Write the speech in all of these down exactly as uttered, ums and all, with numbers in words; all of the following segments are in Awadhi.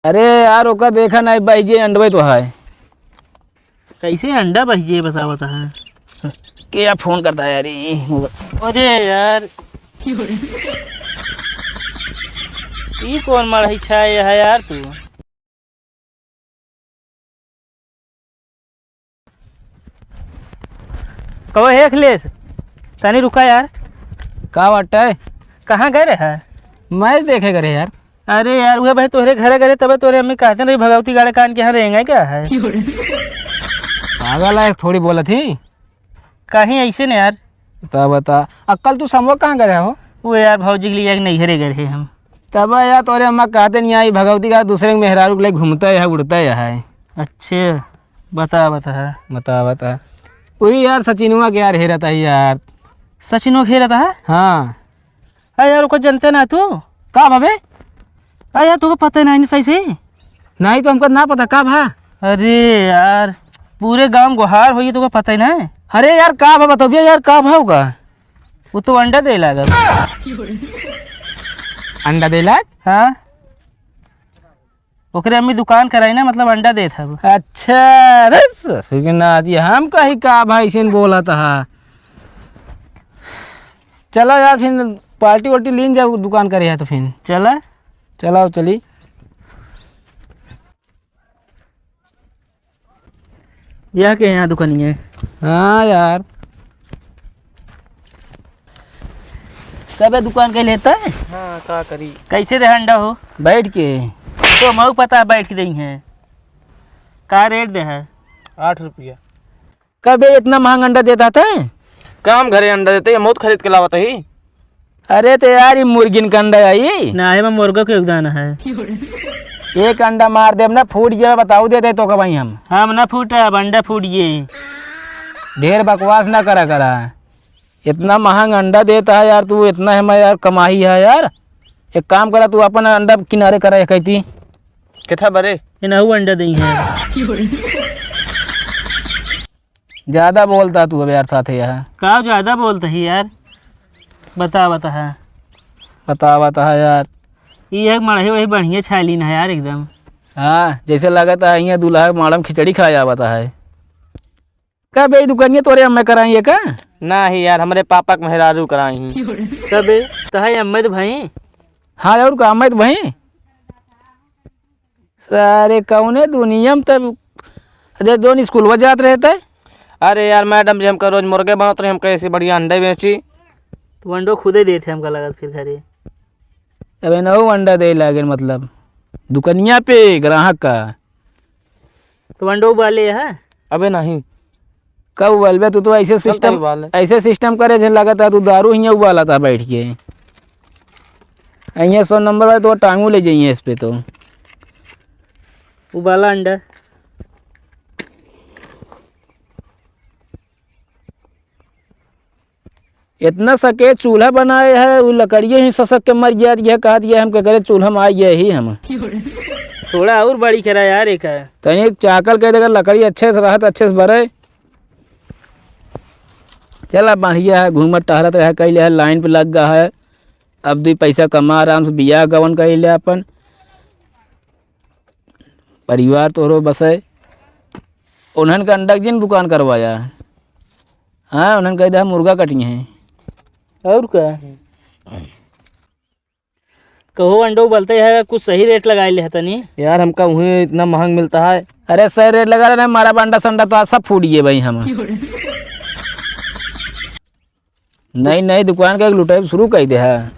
अरे यार, ओका देखा नाहीं, बहिजे अंडवे तो है। कैसे अंडा बहिजे, बतावत है? के यार फोन करता है यार, ई mobile। अरे यार, ई कौन मड़ही छाए है यार तू? कहो, हे अखिलेश, तनी रुका यार। का बाटे? कहाँ गए रहे? Match देखे गए रहे यार। अरे यार, उहे भाई तोहरे घरे गए रहे, तबे तोहरे अम्मी कहते रही, "भगवती गाड़े कान के यहाँ रेंगे क्या है?" पागल है, थोड़ी बोलत ही। कहीं ऐसे नहीं यार। बता, बता। अक्कल तू समवा कहाँ गए हो? वो यार, भौजी के लिए एक नैहरे गए रहे हम। तब यार, तोरे अम्मा कहते नहीं आई, भगवती का दूसरे के मेहरारू के लिए घूमता है, उड़ता है। अच्छा, बता, बता। बता, बता। वही यार, सचिनवा के यार हेरत है यार। सचिनवा के हेरत है? हाँ। अरे यार, ओका जनते ना तू? का भावे? अरे यार, तोका पता ही नहीं सही से? नहीं तो हमका ना पता, का भा? अरे यार, पूरे गांव गोहार होई, तोका पता ही ना? अरे यार, का भा बताओ भैया यार, का भा होगा? वो तो अंडा दे लागल। अंडा दे लाग? हाँ। ओकरे अम्मी दुकान कराई ना, मतलब अंडा देत हब। अच्छा, अरे ससुर के नाती, हम कही का भाई से बोलत हा। चला यार, फिर पार्टी वार्टी लीन जाओ दुकान करे है तो फिर। चला। चलाओ, चली। यह के यहाँ दुकानिया है? हाँ यार। कबे दुकान के लेता है? हाँ, का करी? कैसे दे अंडा हो? बैठ के। तो मऊ पता है बैठ के देई है। का रेट दे है? आठ रुपया। कबे इतना महंगा अंडा देता था? काम घरे अंडा देते, ये मौत खरीद के लावत ही। अरे तो यार, ये मुर्गिन का अंडा आई। ना, एमा मुर्गा के योगदान है। एक अंडा मार देब ना, फूट जाए, बताऊ दे दे तो का भाई हम। हम ना फूटा, अब अंडा फूट गए। ढेर बकवास ना करा करा। इतना महंग अंडा देता है यार तू, इतना है मैं यार कमाई है यार। एक काम करा, तू अपन अंडा किनारे करा, एक कहती। किथा बरे? इनहू अंडा देई है। ज्यादा बोलता तू अब यार साथे यार। का ज्यादा बोलता ही यार? बता, बता है। बता, बता है यार। ये एक मड़ही वही बढ़िया छालीन है यार एकदम। हाँ, जैसे लगता है यहाँ दूल्हा माड़म खिचड़ी खाया बता है। का बे, दुकानिया तोरे अम्मा कराई है का? ना ही यार, हमरे पापा के मेहरारू कराई हैं। का बे, तहाई अम्मा तो भाई? हाँ, और का अम्मा तो भाई? सारे कौने दुनिया में तब, अरे, जोन स्कूलवा जात रहते? अरे यार, मैडम जी हमका रोज मुर्गे बनत रही, हम कैसे बढ़िया अंडे बेची। तो अंडो खुदे देते हमका लगत फिर घरे। अबे नौ अंडा दे लागे, मतलब, दुकनिया पे ग्राहक का। तो अंडो उबाले है? अबे नहीं। कब उबालबे तू? तो ऐसे चल, सिस्टम, तब उबाल ले। ऐसे सिस्टम करे जे लगता है तू दारू हियाँ उबाला था बैठ के। यहाँ सौ नंबर वाले तो टांगू ले जाइए इस पे तो। उबाला अंडा। इतना सके चूल्हा बनाए है, वो लकड़िए ही ससक के मर गया, यह कहा दिया हम के करे चूल्हा में आ गया ही हम। थोड़ा और बड़ी करा यार एक। तनी एक चाकल कह देगा, लकड़ी अच्छे से रहत, अच्छे से बरे। चला बढ़िया है, घूमत टहलत रहे, कैले है, लाइन पे लग गया है। अब दुई पैसा कमा आराम से बियाह गवन कैले अपन। परिवार तोहरो बसे। उन्हन का अंडा के जिन दुकान करवाया। हाँ, उन्हन कह दे हम मुर्गा कटिए हैं। और का? कहो अंडो बोलते हैं, कुछ सही रेट लगा ले तनी। यार, हमका उहें इतना महंग मिलता है। अरे, सही रेट लगा लेना, हमारा अंडा संडा तो आज सब फूट गए भाई हम। नई नई दुकान का एक लुटाई शुरू कर दे है।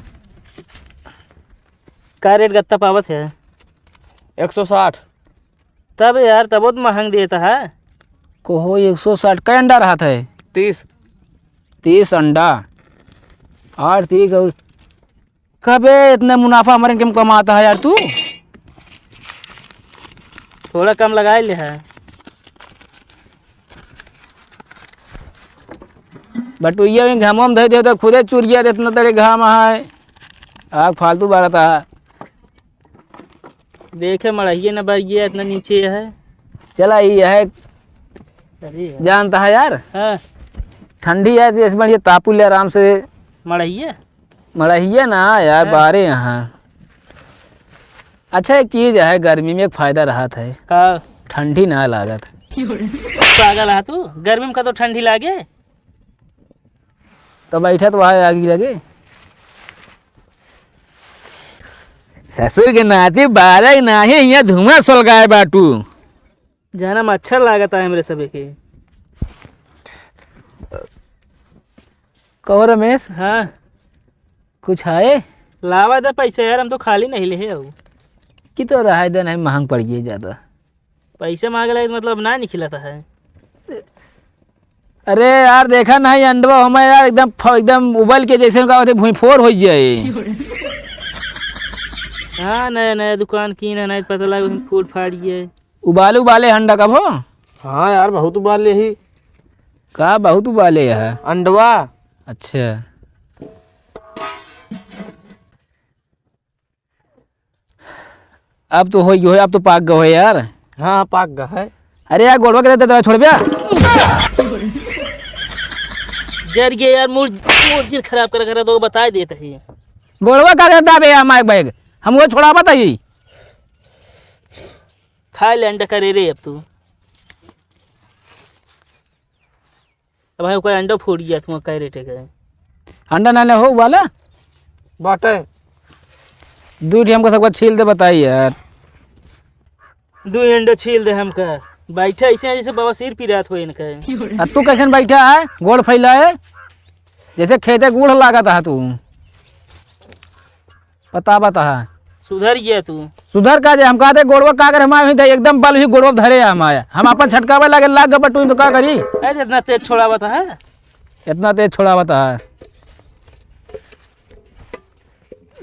का रेट गत्ता पावत है? एक सौ साठ। तब यार, तब बहुत महंग देता है। कहो एक सौ साठ का अंडा रहत है? तीस। तीस अंडा। आठ तीस और कबे इतना मुनाफा हमारे इनकम कमाता है यार तू? थोड़ा कम लगा ले है। बटुइया में घामों में धइ दे तो खुदे चुरिया दे, इतना तड़े घाम है। आग फालतू बारता है। देखे मड़हिए न बगिया इतना नीचे है। चला ये है। अरे यार। जानता है यार। हाँ। ठंडी है तो इस बढ़िया तापू ले आराम से। मड़हिए? मड़हिए ना यार, हाँ। बारे यहाँ। अच्छा, एक चीज है, गर्मी में एक फायदा रहत है। का? ठंडी ना लागत। पागल है तू, गर्मी में का तो ठंडी लागे। तो बैठा तो वहाँ आगी लगे। ससुर के नाती बारह ही नाही, यहाँ धुआं सुलगाए बाटू। जाना मच्छर लागत है हमरे सबे के। कहो रमेश। हाँ। कुछ है? लावा दे पैसे यार, हम तो खाली नहीं ले आऊ। कि तो रहा दे, नहीं महंग पड़ गई ज्यादा। पैसे मांगे लगे तो मतलब ना निकलता है। अरे यार, देखा नहीं अंडवा हमें यार, एकदम फ-, एकदम उबल के जैसे उनका होते भुइंफोर हो जाए। हाँ, नया नया दुकान की ना, नहीं पता लगा फूट फाट गए। उबाले उबाले अंडा कब हो? हाँ यार, बहुत उबाले ही। का बहुत उबाले है? अंडवा। अच्छा। अब तो हो गयो है, अब तो पाक गयो है यार। हाँ, पाक गया है। अरे यार, गोड़वा के दे दे, छोड़ बे। जर गया यार, मूड, मूड जिन खराब कर, कर तो बता देते हैं। गोड़वा का करता बे यार, माइक बैग, हम वो छोड़ा बताइए। खा ले अंडा करे रे अब तू। अब भाई, ओकर अंडा फूट गया, तुम कह रेटे के। अंडा ना ले हो वाला? बाटे। दू ठी हमका सबका छील दे, बताई यार। दू अंडा छील दे हमका। बैठे ऐसे हैं जैसे बवासीर पिरात हो इनका। आ तू कैसन बैठा है? गोड़ फैला है? जैसे खेते गुड़ लागत है तू। बता, बता। सुधर गया तू। सुधर का जे, हम कहते गोड़वा का कर, हम आए हुई थे, एकदम बल ही गोड़वा धरे है हम आया। हम अपन छटकावे लागे लाग गए बटुई तो का करी? अरे, इतना तेज छोड़ावत है। इतना तेज छोड़ावत है।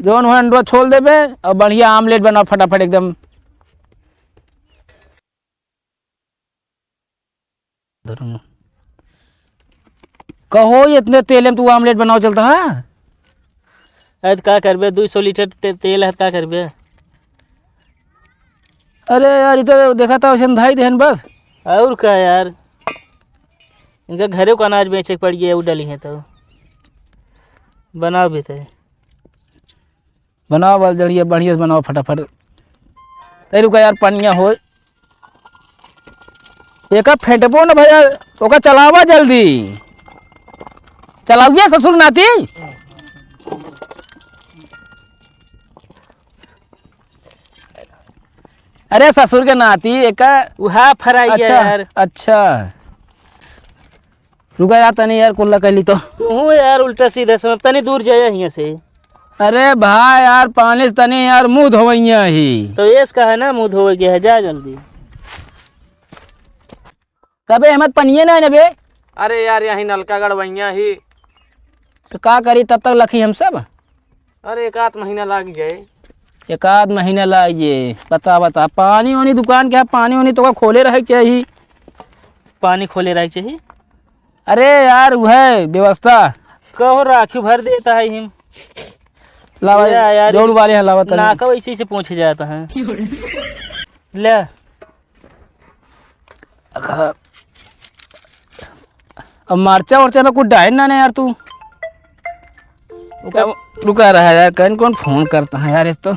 जौन हो अंडवा छोल देबे और बढ़िया आमलेट बनाओ फटाफट एकदम। धरो। कहो, इतने तेल में तू आमलेट बनाओ चलता है? अरे, तो का करबे, दो सौ लीटर ते-, तेल है, का करबे? अरे यार, ये तो देखा था, वैसे धाई देहन बस। और का यार, इनका घरे को अनाज बेचे के पड़ गया, वो डली है तो बनाओ भी थे। बनाओ बस, जड़िया बढ़िया से बनाओ फटाफट। तै रुका यार, पनिया होय। एका फेंटबो न भैया, ओका चलावा जल्दी। चलाउए ससुर नाती। अरे ससुर के नाती, एका उहा फराई है अच्छा, यार। अच्छा। रुका यार, तनी यार कुल्ला कैली तो। तू यार उल्टा सीधा समझ, तनी दूर जाया हियां से। अरे भाई यार, पानी से तनी यार मुंह धोवैया ही। तो एस का है ना, मुंह धोवे के है, जा जल्दी। कबे अहमद पनिये ना ने बे? अरे यार, यही नलका गड़वैया ही। तो का करी तब तक लखी हम सब? अरे, एक आध महीना लाग जाए। एक आध महीना लाग जाए। बता, बता, पानी वानी दुकान के, पानी वानी तो का खोले रहे के चाही। पानी खोले रहे के चाही। अरे यार, वह व्यवस्था। कहो, राखी भर देता है हिम। लावा, या यार, जोर वाले हैं, लावा तनी। नाका वैसे ही से पहुंच जाता है। ले। अखा-, अब मरचा उरचा में कुछ डाहे ना, ना यार तू। रुका, रुका रहा यार, कहीं कौन फोन करता है यार इस तो।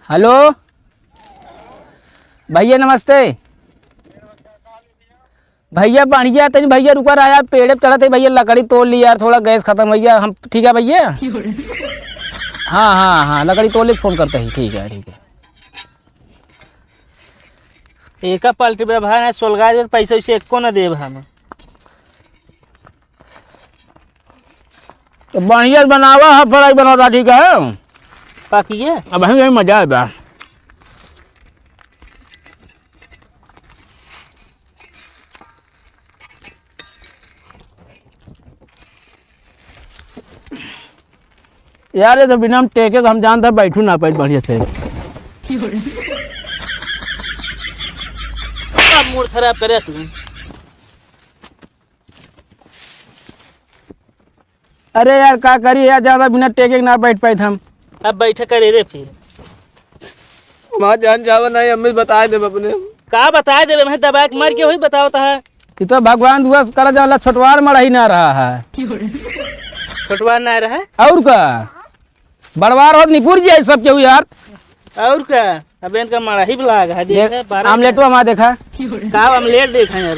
हेलो भैया, नमस्ते। भैया बढ़िया, तनी भैया रुका रहा यार, पेड़े पे चढ़त है भैया, लकड़ी तोड़ ली यार, थोड़ा गैस खत्म भैया। हम ठीक है भैया। हाँ, हाँ, हाँ, लकड़ी तोड़ ली, फोन करते ही। ठीक है, ठीक है। एका पलट बे भाई, ना सोलगार पैसा वैसे एको ना देब हम। तो बढ़िया से बनावा है, फ्राई बनावा, ठीक है। पाकिए। अब हम यही मजा आएगा। यार, ये तो बिना हम टेके के हम जानता बैठू ना पाई बढ़िया से। अब मूड खराब करे तू। अरे यार, का करी यार, ज्यादा बिना टेके के ना बैठ पाइत हम। अब बैठे करे रे फिर। हमार जान जावा नहीं, अम्मी बताए देब अपने। का बताए देबे, मैं दबाए के मर के वही बतावत है। कि तो भगवान दुआ करा जाला, छोटवार मड़ही ना रहा है। छोटवार ना रहे। और का? बड़वार होत निपुर जाए सब केहू यार। और का? अब इनका मड़ही भी लाग है, देख, देख, बारह आमलेटवा मा देखा। का आमलेट देखा यार?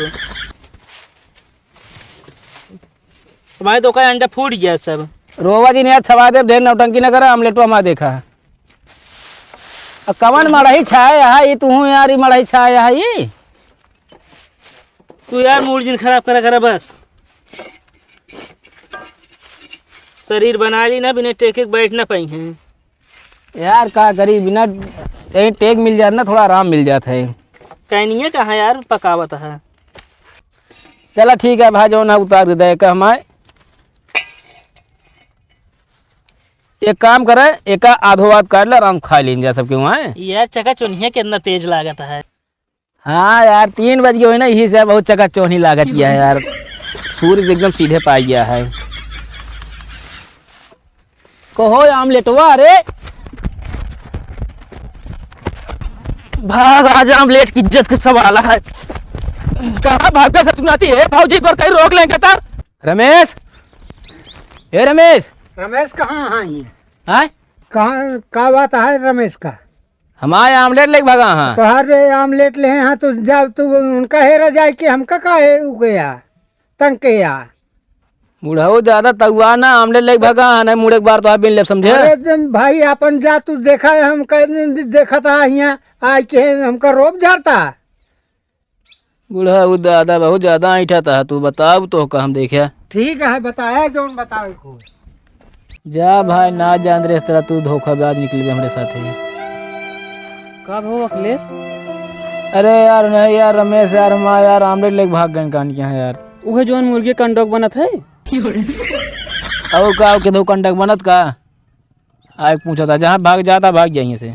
तुम्हारे तो का अंडा फूट गया सब। रोवा जी ने यार छवा दे, ढेर नौटंकी ना करा, आमलेटवा मा देखा। अब कवन मड़ही छाए है ये, तू यार, ये मड़ही छाए है ये? तू यार मूड जिन खराब करा करा बस। शरीर बना ली ना, बिना टेके के बैठ ना पाई हैं। यार का करी, बिना कहीं टेक मिल जात ना, थोड़ा आराम मिल जात है। कैनिया कहाँ यार पकावत है? चला ठीक है भाई, जो ना उतार दे का हमारे। एक काम करे, एका आधो आध काट ले, आराम खा लीन जा सबके वहाँ। यार चका चोनिया कितना तेज लागत है। हाँ यार, तीन बज गए हुए ना, यही से बहुत चका चोनी लागत गया है यार। सूरज एकदम सीधे पाई गया है। कहो आमलेटवा, अरे भाग, आज आमलेट की इज्जत का सवाल है। कहाँ भाग का सतुनाती है, भौजी को कहीं रोक लेंगे तो। रमेश, ए रमेश। रमेश कहाँ है ये? हाँ? कहाँ, का बात है रमेश का? हमारे आमलेट लेके भागा हाँ। तोहार रे आमलेट ले हैं, हाँ, तो जा तू उनका हेरा जाए कि हमका का हेरू गया, तंग के या। बुढ़ऊ ज्यादा तउआ ना, आमलेट लेके भागा हाँ, नहीं मुड़े एक बार तो आप बिन लेब, समझे? अरे तुम भाई अपन जा, तू देखा है, हमका देखा था यहाँ आए के हमका रोब झाड़ता। बुढ़ऊ दादा बहुत ज्यादा ऐंठा था, तू बताओ तो का हम देखे। ठीक है, बताया जौन बतावे को। जा भाई, ना जान रे, इस तरह तू धोखाबाज निकल गया हमरे साथे। का भो अखिलेश? अरे यार, नहीं यार रमेश यार, माँ यार, आमलेट लेके भाग गए कान के यहाँ यार। उहे जौन मुर्गी कंडोक बनत है। और का, के दो कंडोक बनत का? आए पूछा था, जहाँ भाग जाता, भाग जाइए से।